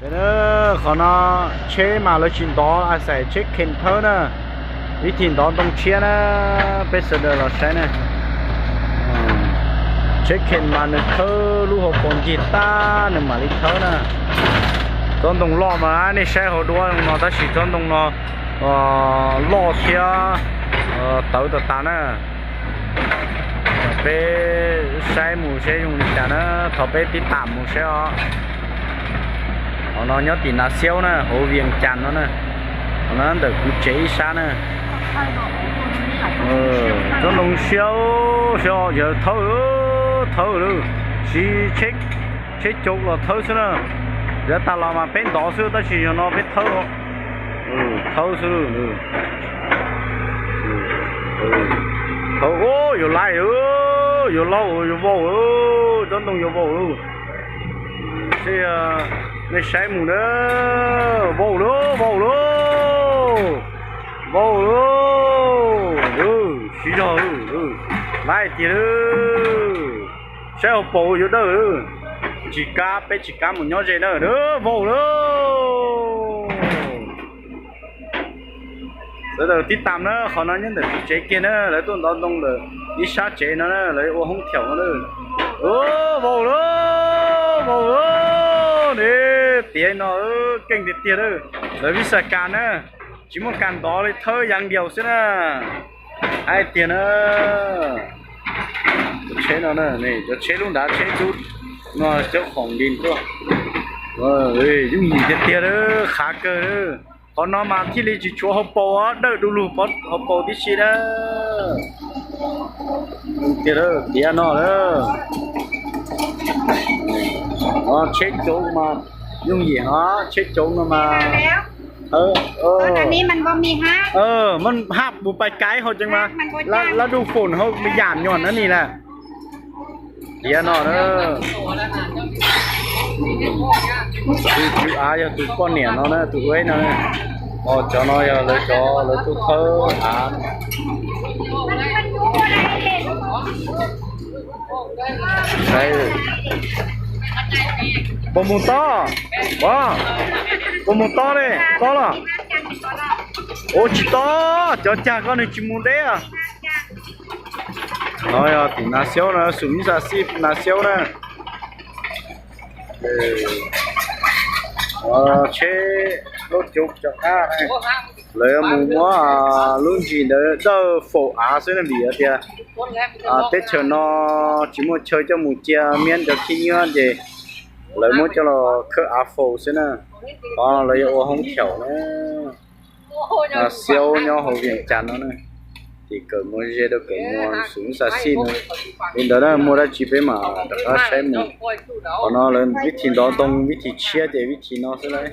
Qhov no tsheb mas lawv tsis ntov, a xais tsheb khees thawb na. Vib thib ntov ntoo tshiab na, peb sawv daws los saib na. Tsheb khees mas nws thawb lub hauv paus ncig tag nws mam li thawb na. Tsob ntoo loj mas nej saib hauv duab no tab sis tsob ntoo no loj thiab tawv tas tas na. Peb saib mus seb zoo li cas na, thov peb tib tam mus seb os. Qhov no nyob tim Nas Xiaub na, hauv Vias Cas no na. Qhov no ntawm kuv tsev ib sab na. Tsob ntoo siab, siab yog thawb, thawb lawm, siv tsheb caum los thawb xwb na. Yav tas los mas peb ntov xwb tab sis yog no peb thawb, thawb xwb. Thawb, yuav laij, yuav laub, yuav vau, tsob ntoo yuav vau lawm. Seb nej saib mus na, vau lawm, vau lawm, vau lawm, siv zog, laij tiag lawm. Saib hauv paus yuav dawj, tsis kav, peb tsis kav mus nyob ze na, vau lawm. Sawv daws tib tam na, qhov no nyob ntawm kuv tsev kiag na, lawv tuaj ntov ntoo ntawm ib sab tsev no na, lawv ua hoob thaum no na. Vau lawm, vau lawm, ne tiav no, keej tiag tiag lawm. Lawv vij xas kas na, tsis muaj kas ntov li, thawb yaav diaus xwb na. Hais tiag na. Cov tsheb no, cov tsheb lub nrad tsheb dub no cov khoom nti tuaj. Yooj yim tiag tiag lawm, qhav kawg lawm. Qhov no mas thiaj li tsis tshuav hauv paus, dawj du lug hauv paus tib si na. Tiag tiag no lawm. Tsheb coob mas yooj yim os, tsheb coob no mas. Hab mus pais kaiv hauv tsees mas, lab dub foom hauv me yam nyuam na ni las. Tiav no na. Tus tswv av yog tus poj niam no na, tus ueb no. Ho cov no yog lawv cov lawv tuaj thawb av. Puas mus tob? Puas mus tob ne? Tob los? Ua tsis tob, cov cag koj nws tsis mus deb. No yog tim Nas Xiaub na, xum ib xas xij Nas Xiaub na. Tsheb lub coob cov qab, lawv yuav mus muab lub ntsis ntawd dawj faus av xwb na, vim tias teb chaws no tsis muaj chaw coj mus cia miab cov khib nyiab ces lawv muab coj los khawb av faus xwb na. Qhov lawv yuav ua hoob thaum na. Nas Xiaub nyob hauv Vias Cas no na. Tim Kawm Muas ze rau Kawm Muas xum ib xas xij no. Li ntawd na, muaj dab tsi peb mam rov qab saib mus. Qhov no lawv vib thib ntov ntoo vib thib tshiab ces vib thib no xwb lauj.